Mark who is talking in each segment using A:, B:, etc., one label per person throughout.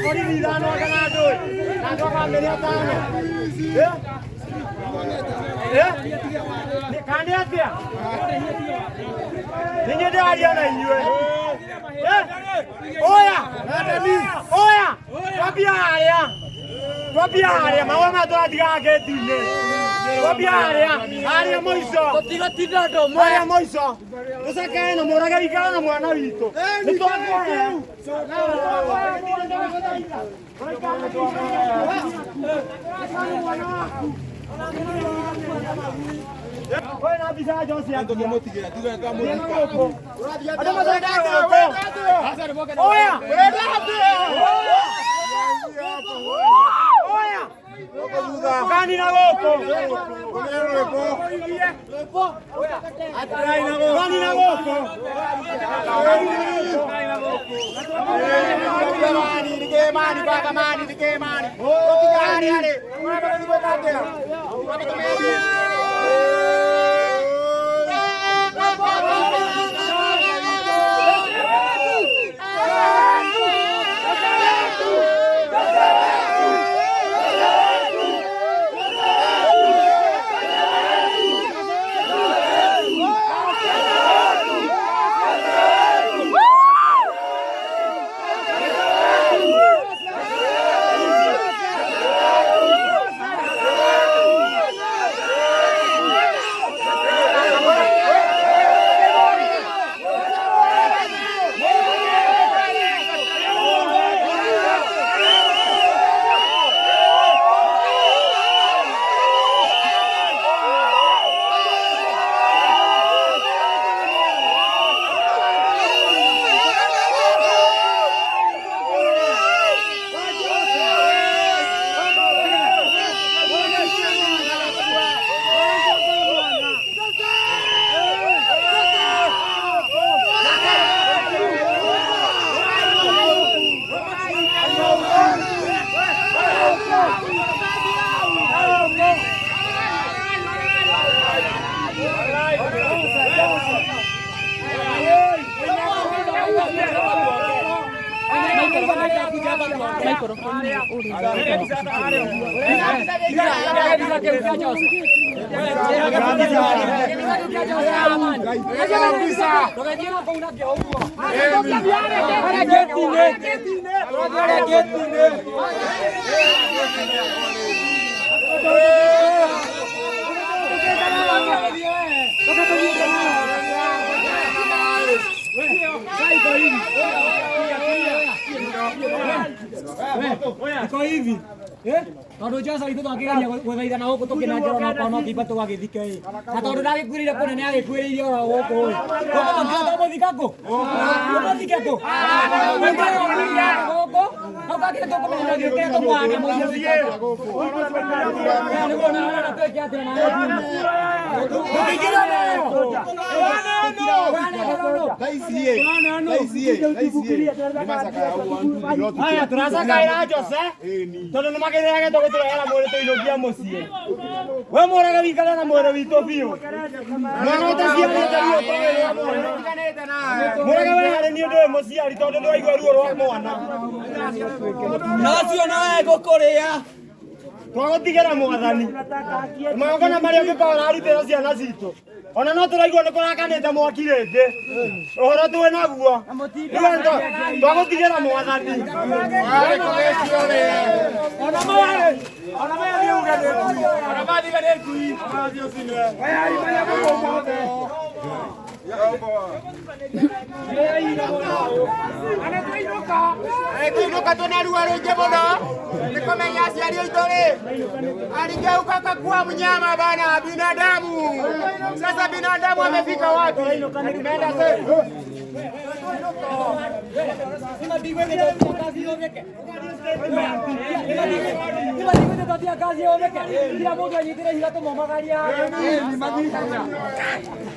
A: Borithi ithano kana ndũĩ na andũ a bamĩrĩ atano. Eh? Eh? Kana nĩ atĩa? Nĩ niĩ ndĩraria na inyuĩ. Eh? Oya! Oya! Twambia harĩa. Twambia harĩa maũa maya tũratigaga gate-inĩ. Twambia harĩa, harĩa mũico.
B: Tũtigatinda andũ amwe.
A: Harĩa mũico. Tũcakae na mũrage ikara na mwana witũ. Nĩ twakũhe. Kwĩna mbica ya Jose Andũ macakae gũkũ. Oya! Oya! Kanina gũkũ. Kanina gũkũ.
B: Iko hivi tondu Jose ithu twakigeria gwethaithana guku tukinengerwo na okorwo no kimba tugagithike ĩ na tondu ndagĩkuĩrĩire kũnene agĩkuĩrĩire oro gũkũ ĩ tũkũmũthika tũmũthika kũ tũmũthike kũ gũkũ hau kakĩrĩ tũkũmenya na gĩkĩrĩa tũkũhanda mũciĩ nĩguo na twĩke atĩa na tũkĩingĩra nayo
A: Haya turacakaira Jose tondu nĩ makĩrĩrage gũtũrehera mwĩrĩ tũinũkia mũciĩ. We mũrage wikare na mwĩrĩ witũ biũ. Mwana ũtaciarĩte biũ tũrĩrĩa mwana. Mũrage we harĩ niĩ ndũĩ mũciari tondũ ndũraigua ruo rwa mwana.
B: Nacio nawe ngũkũrĩa.
A: Twagũtigĩra mwathani. Magongona marĩa ũngĩkorwo ũrarutĩra ciana citũ. Ona no tũraigua nĩ kũrakanĩte mwaki rĩngĩ. Ũhoro twĩ naguo. Rĩu twagũtigĩra mwathani.
C: Tuinuka tuna ruo rwingi muno ni kumenya aciari aitũ rĩ aligeuka kakuwa mnyama bana, binadamu. Sasa binadamu amefika wapi? Tumeenda zetu.
B: Kila mũndũ anyitĩre ihiga tũmomagaria.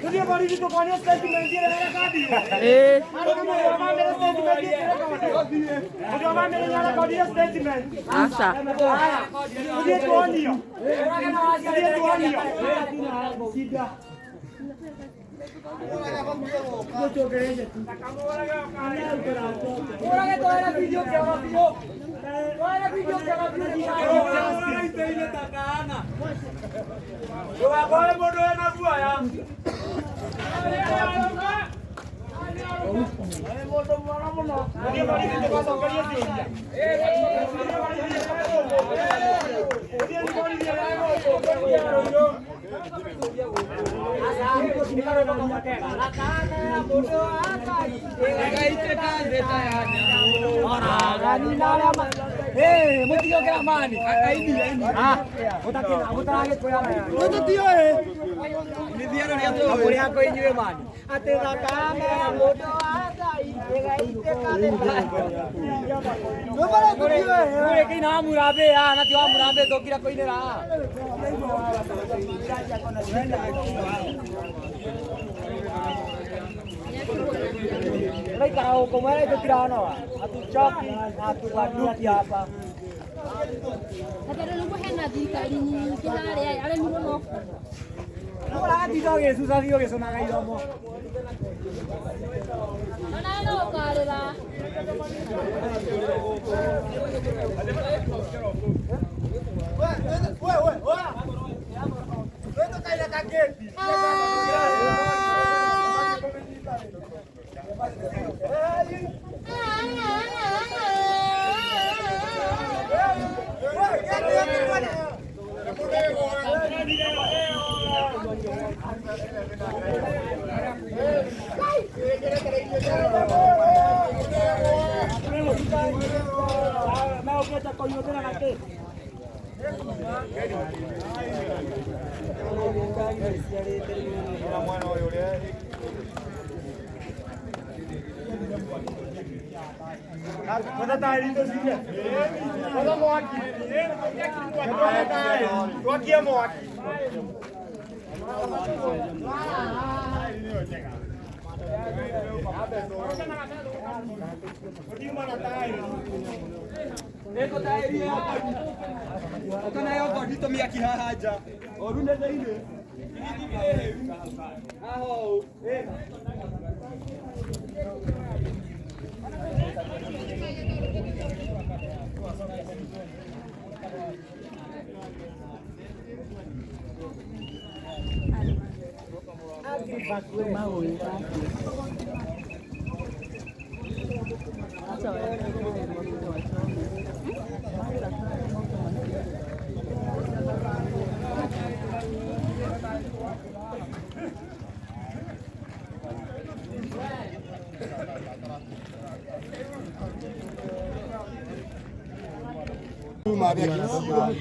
A: Tũthiĩ borithi tũkonio statement ĩrĩa ĩrekondirwo. Andũ nĩ mũndũ wa bamĩrĩ statement ĩrekondirwo. Mũndũ wa bamĩrĩ nĩ arekondire statement.
D: Aca.
A: Haya, tũthiĩ tuonio. Tũthiĩ tuonio.
B: Ũrage twara video kĩogo biũ.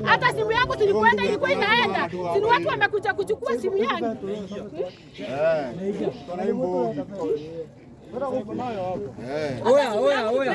D: Hata simu yangu silikwenda, ilikuwa inaenda. Si watu wamekuja kuchukua simu yangu.
B: Oya, oya, oya.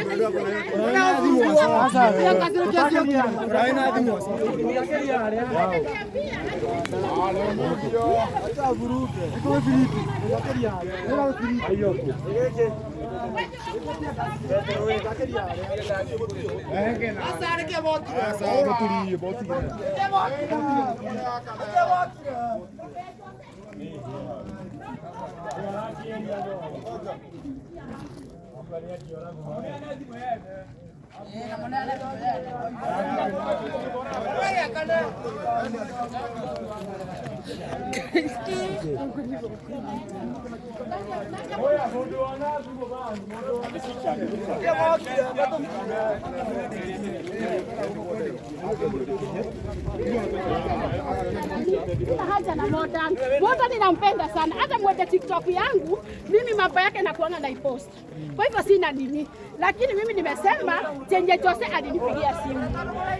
D: Sina haja na Modern. Modern ninampenda sana. Hata mwende TikTok yangu, mimi mambo yake nakuanga naipost. Kwa hivyo sina nini. Lakini mimi nimesema chenye Jose alinipigia simu.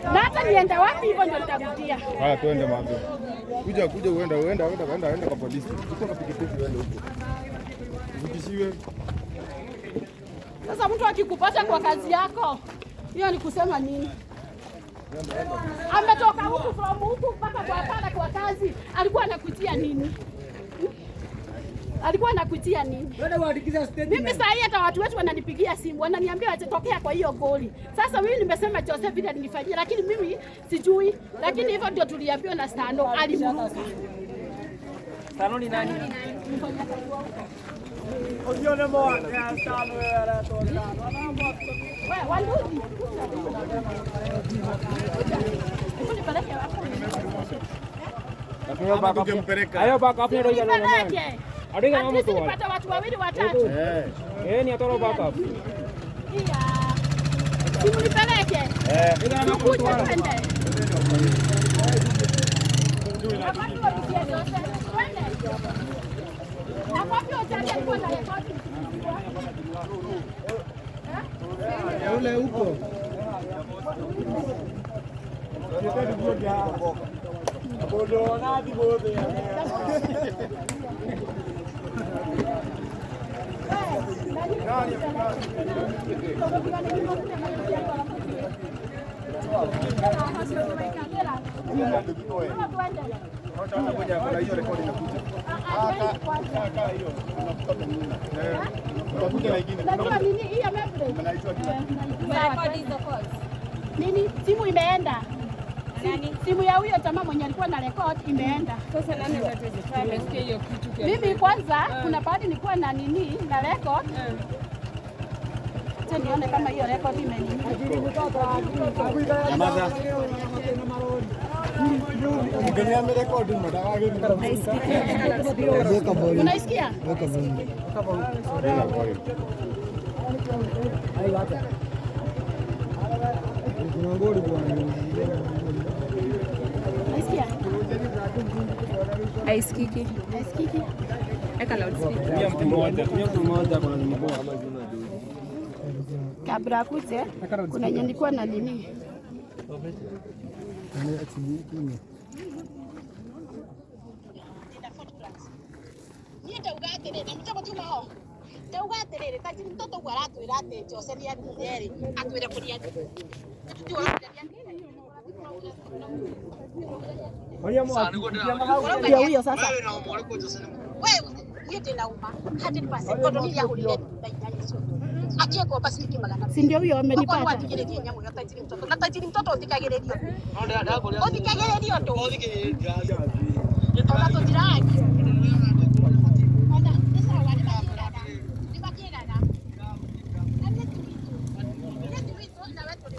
D: Na hata nienda wapi hivyo ndio nitarudia.
E: Haya, twende mambo. Kuja kuja uenda uenda uenda uenda uenda kwa polisi. Chukua kwa pikipiki uende huko. Ufikishiwe.
D: Sasa mtu akikupata kwa kazi yako, hiyo ni kusema nini? Ametoka huku from huku mpaka kwa pala kwa kazi, alikuwa anakutia nini? Alikuwa anakutia nini? Mimi saa hii hata watu wetu wananipigia simu, wananiambia watatokea kwa hiyo goli. Sasa mimi nimesema Jose vile alinifanyia, lakini mimi sijui, lakini hivyo ndio tuliambiwa na Stano alimruka.
B: Stano ni nani?
D: Wewe Wanduzi. Hebu nipeleke hapo.
F: Ayo backup ni ndio na
D: Nipeleke.
F: Adega
D: At
F: mama
D: least
F: tu.
D: nipate watu wawili watatu.
F: Eh, ni atoro backup.
D: Iya. Simu nipeleke. Tukuje twende. Wakati wa kutia zote, twende. Na wapi hotel alikuwa na rekodi?
A: Ule huko.
D: Najua nini hii ya memory. Nini simu imeenda. Simu ya huyo jamaa mwenye alikuwa na record imeenda.
G: Sasa nani atateseka hiyo kitu kia?
D: Mimi kwanza kuna pahali nilikuwa na nini na record. Acha nione kama hiyo record imenini. Unaisikia? Unaisikia?
G: Haisikiki.
D: Haisikiki.
G: Eka loudspeaker.
F: Tumia mtu mmoja kuna ni mkubwa.
D: Kabla akuje kuna yenye nilikuwa na nini. Niĩ ndauga atĩrĩrĩ, na mũtambo tiuma ho. Ndauga atĩrĩrĩ, tajiri mtoto ũguo aratwĩra atĩ Jose nĩ athire rĩ, atwĩre kũrĩa athire. Ndio huyo sasa. Wewe niĩ ndĩna uma 100% tondũ niĩ nĩahũrire na inyanya icio. Akĩngomba ciringi magana. Si ndio huyo amenipata. Atigĩrĩrie nyamũ ĩyo tajiri mtoto. Na tajiri mtoto ũthikagĩrĩrio. Ũthikagĩrĩrio ndũ. Ona tũtiragi. Ona nĩ sawa nĩmakĩrana. Nĩmakĩrana. Na nĩ ti witũ. Nĩ ti witũ nawe tũrĩ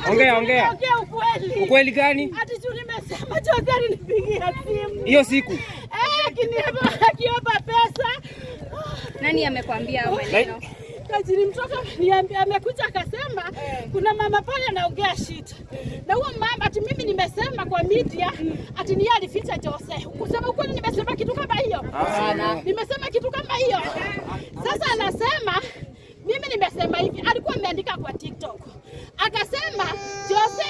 F: Ongea, ongea.
D: Ongea ukweli.
F: Ukweli gani?
D: Ati juu nimesema Jose alinipigia simu.
F: Hiyo siku.
D: Akiomba pesa.
G: Nani amekwambia hayo maneno?
D: Tajiri mtoto ameniambia, amekuja akasema kuna mama pale anaongea shit. Na huo mama ati mimi nimesema kwa media ati ni yeye alificha Jose. Kusema ukweli nimesema kitu kama hiyo? Nimesema kitu kama hiyo. Sasa anasema mimi nimesema hivi, alikuwa ameandika kwa TikTok. Akasema Jose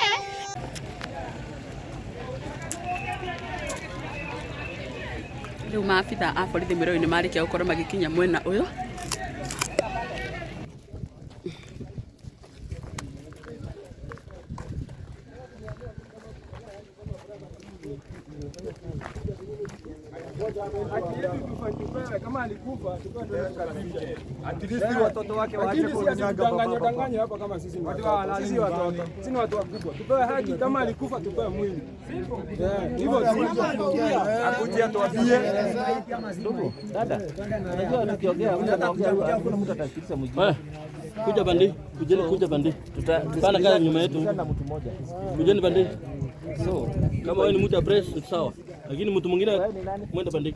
H: Rĩu maabitha a borithi mwĩra ũyũ nĩ marĩkia gũkorwo magĩkinya mwena ũyũ.
A: Watoto wake waache kudanganya danganya hapa kama sisi ni watoto. Sisi watoto. Sisi ni watu wakubwa. Tupewe haki kama alikufa tupewe mwili. Hivyo akuje atuambie.
I: Dada, unajua tukiongea mtu anaongea hakuna mtu atasikiliza mwingine. Kuja bandi, kujeni kuja bandi. Pana kaa nyuma yetu. Kujeni bandi. So, kama wewe ni mtu ya press sawa. Lakini mtu mwingine mwende bandi.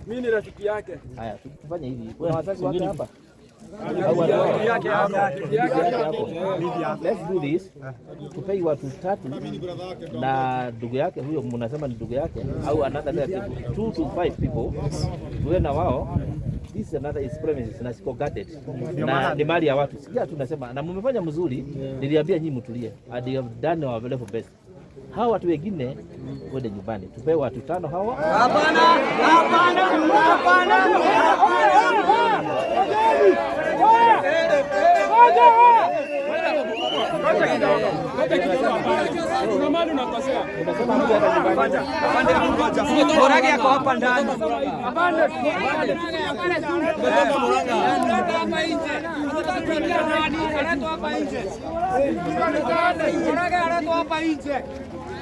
F: Mimi ni rafiki yake.
J: Haya, tufanye hivi. Kuna wazazi wake hapa. Let's do this. Tupei watu tatu na ndugu yake huyo, mnasema ni ndugu yake au another relative, 2 to 5 people, tuwe na wao. This is another is premises na siko guarded na ni mali ya watu. Sikia tunasema na mmefanya mzuri, niliambia nyinyi mtulie, and you have done our level best. Hawa watu wengine wende nyumbani, tupewe watu tano hawa.
A: Hapana, hapana, hapana,
F: Kuna mali unakosea.
A: Morage yako hapa ndani.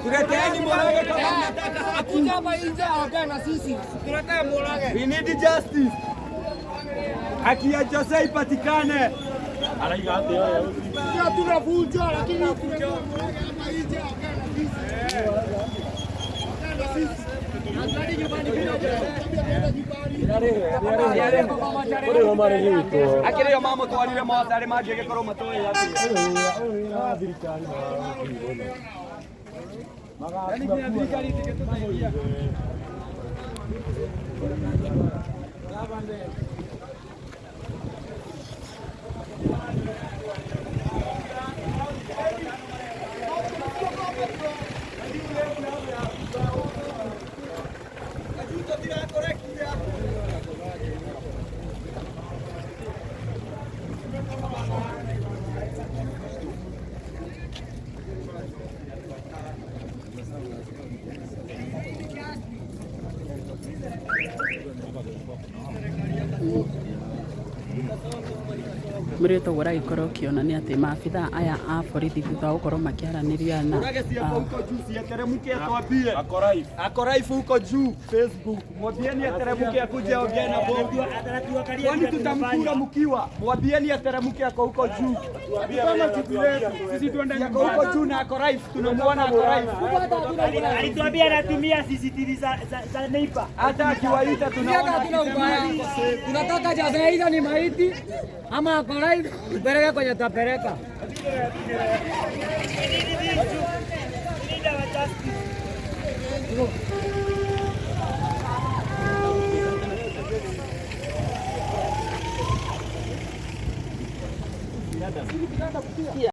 C: Tuleteeni Morage kama mnataka. Akuja hapa nje aongee na sisi. Tuletee Morage.
A: We need justice. Haki ya Jose ipatikane.
C: Sio tunavunja lakini tuletee Morage hapa nje aongee na sisi. Aongee na sisi.
A: Akĩrĩ o mamũtwarire mocarĩ mangĩgĩkorwo matoĩ
H: Mũrĩ toguo ũragĩkorwo ũkĩona nĩ atĩ maabitha aya a borithi thutha wa gũkorwo makĩaranĩria na
A: Murage si ako huko juu, si ateremke atuambie. Ako live huko juu Facebook. Mwambieni ateremke akuje aongee na Bob. Kwani tutamkura mkiwa? Mwambieni ateremke ako huko juu.
F: Sisi tuende
A: Ako huko juu na ako live, tunamuona ako live.
B: Alituambia anatumia CCTV za neighbor.
A: Hata akiwaita tunaona
B: Hatuna ubaya. Tunataka Jose aidha ni maiti ama ako live, tupeleke kwenye tutapeleka.